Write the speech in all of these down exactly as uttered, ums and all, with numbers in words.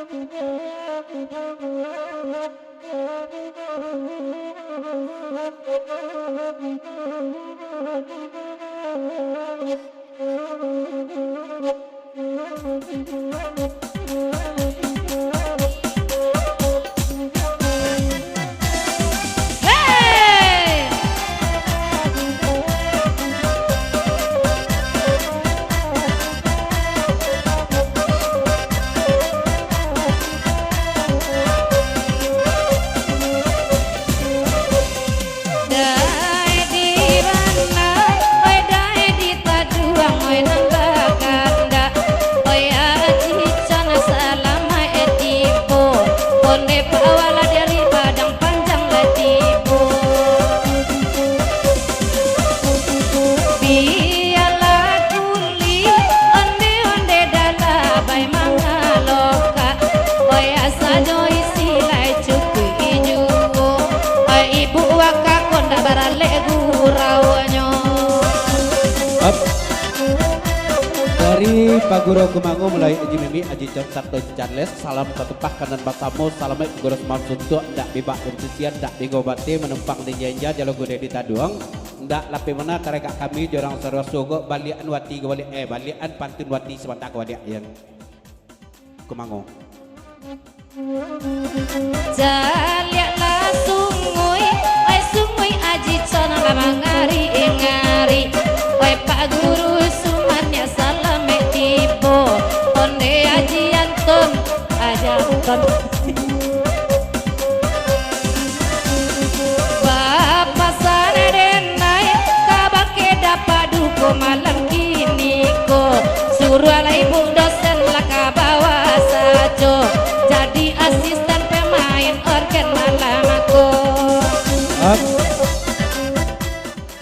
Dai di ranai, oi, dai di taduang, oi, nan bakandak, oi, Aji Cana salamaik tibo, ondeh pawala dari Padang Panjang lah tibo. Bialah kuli, onde-onde dalabai mangalokak, oi, sajo isi lai cukuik juo, oi, ibu waka ko ndak baralek guraunyo. Ap. Dari Pagurau Kumango mulai Aji Mimi, Aji Cot, Sarto Aji Charles, salam satumpah kanan basamo, salamaik Pagurau Sumam Suntuak, ndak bibak dan sisian, ndak binggo bateh, manumpang di inja-inja, jalo gudeh di taduang. Ndak lapeh mano tarekak kami, jo urang Saruaso ko, baliakan wati ko baliak, eh, baliakan pantun wati sabanta ko baliak, yo. Kumango. Caliaklah sunguik, oi, sunguik Aji Cot nan lah mangari-ngari. Oi, Pak Guru Suman nyo salamaik tibo. Onde Aji Anton, Aji Anton. Bapasan den ai, kabake Dapa Duko malam kini ko. Suruahlah ibu dosen lah ka bawah sajo, jadi asisten pemain orgen malam ko. Ap.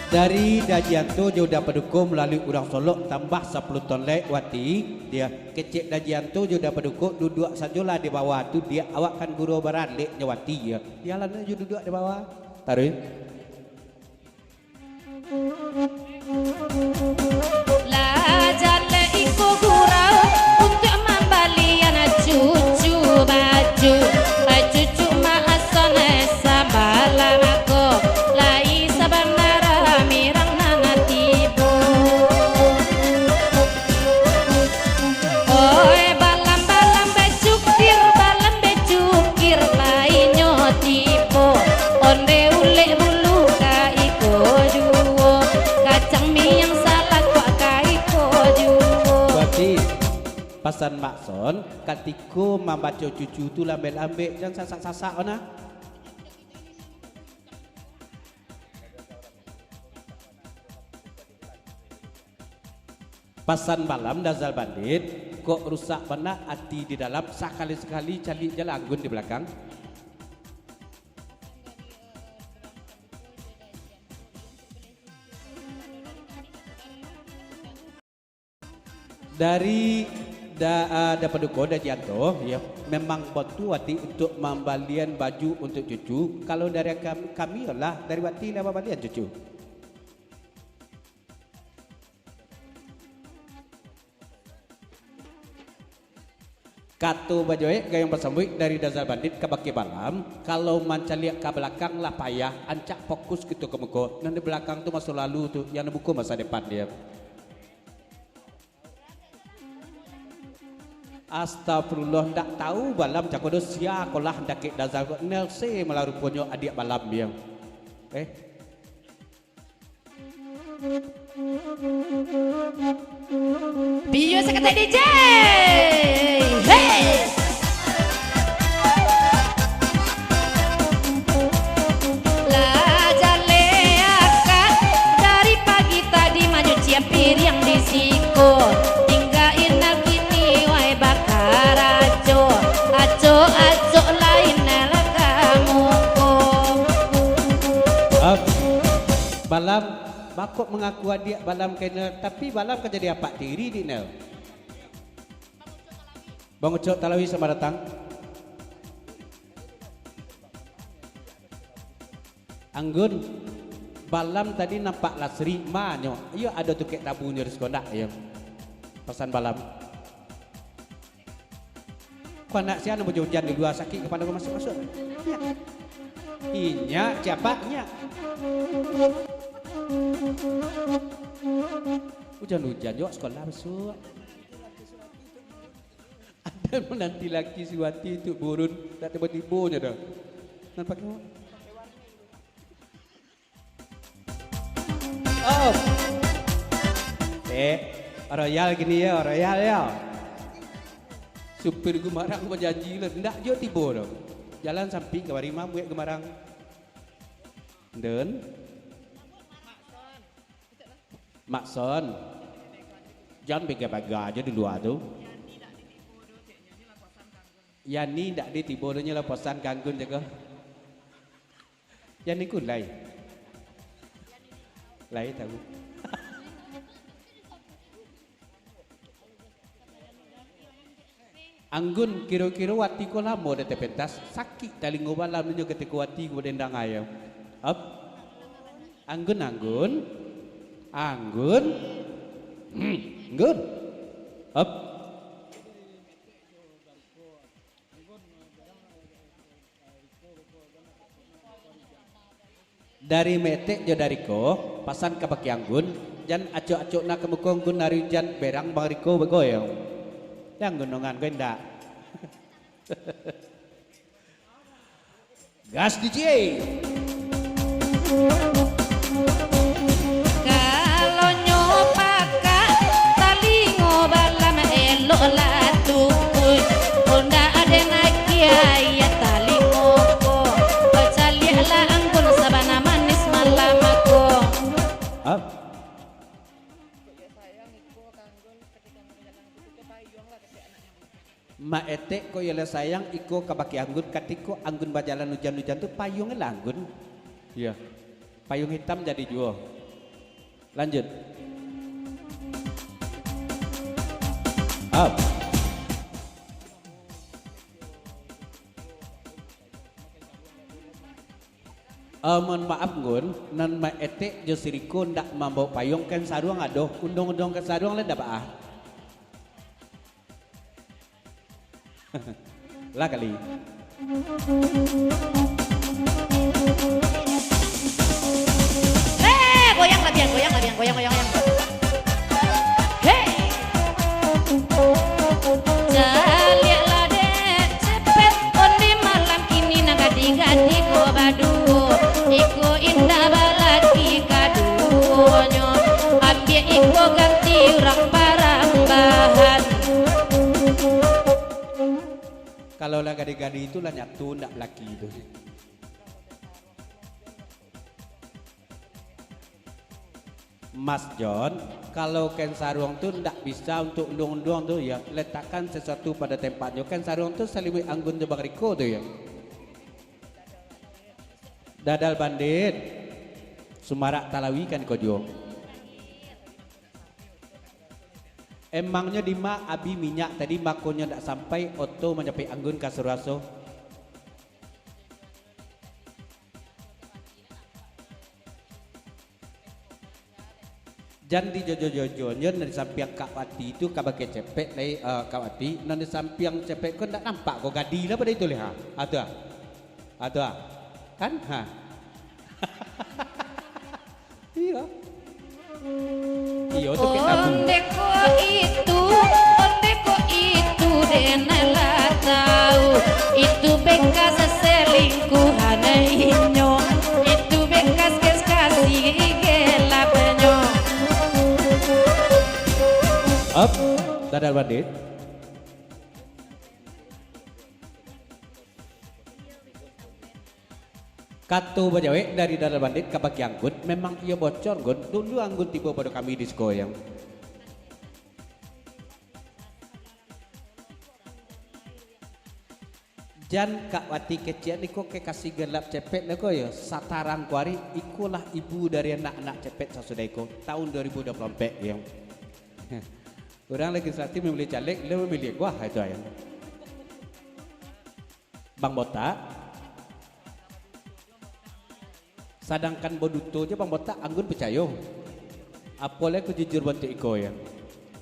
Dari Dajianto jo Dapa Duko malalui urang Solok tambah sapuluah ton lai wati, dia kecek Dajianto jo Dapa Duko duduak sajolah di bawah tu, dia awak kan guru baralek nyo wati, yo. Dialah nyo jo duduak di bawah. Taruih. Lah jaleh iko gurau untuak mambalian cucu baju. Cucu maasan sabalah mako, lai sabana mirang nan tibo. Oi, balam-balam becukir, balam becukir, lai nyo tibo. Onde ulek bulu ka iko juo, kacang miang salakuak ka iko juo. Berarti pasan Mak Son, katiko mambaco cucu tu lambek-lambek, jan sasak-sasak, ona. Pasan Balam, Dazal Bandit, kok rusak bana ati di dalam, sakali-sakali caliak jalan anggun di balakang. Dari da-, ah, Dapa Duko, Dajianto, yo, memang batua wati untuak mambalian baju untuak cucu. Kalau dari kam-, kami, yolah, dari wati lah mambalian cucu. Kato bajoek gayuang basambuik dari Dazal Bandit kabake Balam, kalau mancaliak ka balakang lah payah, ancak fokus kito ka muko. Nan di balakang tu maso lalu tu, yang di muko masa depan dia. Astagfirullah, ndak tahu Balam cako do sia ko lah dakek Dazal ko, nelse malah ruponyo adiak Balam dia. Eh? Biu sakatai D J. Hei. Lah jaleh akak dari pagi tadi manyucian piriang di siko. Tingga inal kini wai bakarajo. Acok-acok lain lah ka muko. Ap-, Balam, bakok mangaku adiak Balam ka Inel, tapi Balam ka jadi apak tiri di Inel. Bang Ucok Talawi, selamat datang. Anggun, Balam tadi nampak Lasri, manyo? Iyo, ado tukek tabunyo di siko ndak, iyo. Pasan Balam. Anak sia nan bahujan di lua sakik kapalo ko masuak-masuak. Inyak. Inyak, ciapak, inyak. Hujan-hujan juo sakolah masuak. Ado menanti laki si Wati tu burun, tak tibo-tibo nyo dah. Nan pakai Oh. Eh, royal gini yo, royal yo. Supir gumarang bajanji lah, ndak juo tibo doh. Jalan sampik ka Barima, buek gumarang. Den. Makson. Jan bega-bega ajo di lua tu. Yani ndak ditibo doh, nyo lah posan ka Anggun jago. Yan iku lai. Lai tahu. Anggun, kiro-kiro Wati ko lamo dek tapentas, sakik talingo balam nyo katiko Wati ko badendangai. Op. Anggun, Anggun. Anggun. Hmm, Anggun. Op. Dari Metek jo dari ko, pasan ka bake Anggun, jan acok-acok na ka muko Anggun ari ujan berang bang Riko bagoyang. Jan Anggun nongan ko indak. Gas D J. Kalonyo pakak, talingo balam eloklah tutuik. Honda ade nakiai talingo ko, bacaliaklah Anggun sabana manis malam ko. Hah? Mak Etek ko iyo lah sayang iko kabake Anggun, katiko Anggun bajalan ujan-ujan tu payuang lah Anggun. Iyo. Payuang hitam jadi juo. Lanjut. Up. Eh, mohon maaf, Nggun, nan Mak Etek jo si Riko ndak mambaok payuang, kain saruang ado, unduang-unduang kain saruang lai ndak baa. Lah kali. Eh, goyang labian, goyang labian, goyang, goyang, goyang. Hei. Caliaklah dek, cepet, onde malam kini nan gadi-gadi ko baduo. Iko indak balaki kaduonyo, apiak iko ganti urang parambahan. Kalau lah gadi-gadi tu lah nyatu ndak balaki tu. Mas John, kalau kain saruang tu ndak bisa untuk unduang-unduang tu, ya, letakkan sesuatu pada tempatnyo. Kain saruang tu salimuik Anggun jo Bang Riko tu, ya. Dadal bandit, sumarak talawi kan ko juo. Emangnyo dima abi minyak tadi, makonyo ndak sampai oto manjapik Anggun ka suraso. Jan dijojo-jojo nyo nan di sampiang Kak Wati tu kabake cepek lai, eh, Kak Wati, nan di sampiang cepek ko ndak nampak ko gadi lah pado itu leh, ha. Ha, tu ah. Ha, tu ah. Kan? Ha. Iyo. Iyo, tu kayak lagu. Onde ko itu, onde ko itu, den lah tau. Itu bekas selingkuhan inyo. Itu bekas kekasih gelapnyo. Up, dadal bandit. Kato bajawek dari Dadal Bandit kabake Anggun, memang iyo bocor, Gun. Dulu Anggun tibo pado kami di siko, yang. Jan Kak Wati kecek niko kekasih gelap cepek lah ko yo. Satarang ko ari, ikolah ibu dari anak-anak cepek sasudah iko, tahun dua ribu dua puluh empat, yang. Urang legislatif memilih caleg, lo memilih kuah itu, yang. Bang Botak. Sadangkan baduto je Bang Botak, Anggun picayo. Apo lai ko jujur bantuak iko, yang.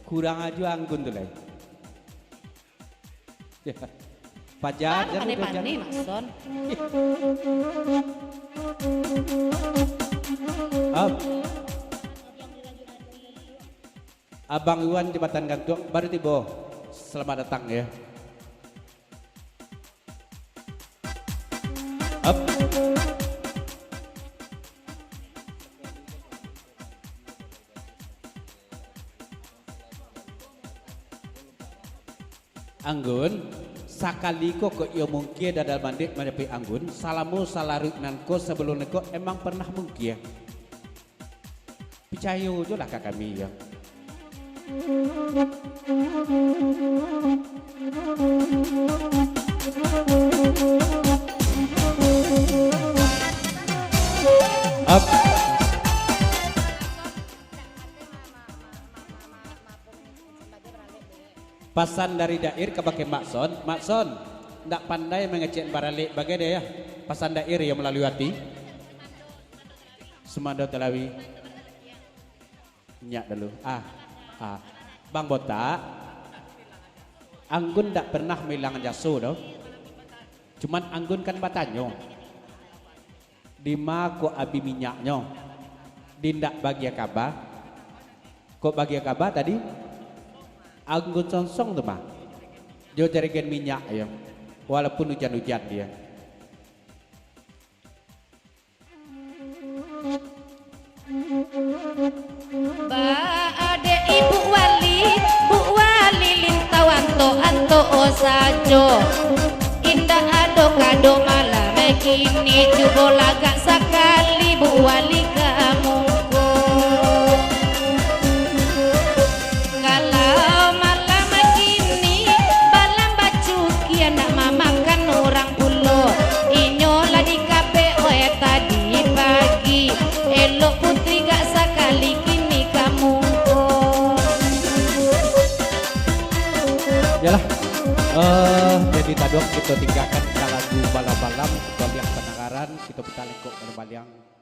Kurang ajo Anggun tu lai. Ya. Paja, Pan, jan pandai-pandai, Mak Son. Am. Abang Iwan Jambatan Gantuang baru tibo. Selamat datang, ya. Up. Anggun, sakali ko kok iyo mungkia dadal mandik manjapuik Anggun, salamo salaruik nan ko sabalun ko emang pernah mungkia. Picayo jo lah ka kami, yo. Up. Pasan dari Dair kabake Mak Son. Mak Son, ndak pandai mangecek baralek bagai deh, ya. Pasan Dair yang malalui ati. Sumando Talawi. Nyak dulu. Ah, ah. Bang Botak, Anggun ndak pernah mailangan jaso doh. Cuman Anggun kan batanyo, "Dima kok abih minyaknyo?" Di ndak bagian kaba. Kok bagian kaba tadi? Anggun Songsong tu mah. Jo jarigen minyak ayo. Walaupun ujan-ujan dia. Ba-adek ibu wali, bu wali lintau antok-antok sajo. Indak ado kado malam kini, cubo lagak sakali bu wali ka muko. Kalau malam kini, balam bacukia nak mamakan urang pulo. Inyo lah di kafe oe tadi pagi. Elok putri gak sakali kini ka muko. Yalah, eh, jadi taduang kito tinggakan ka lagu Balam-Balam, kito liak pandangaran, kito putar lengkok Balam-Balam.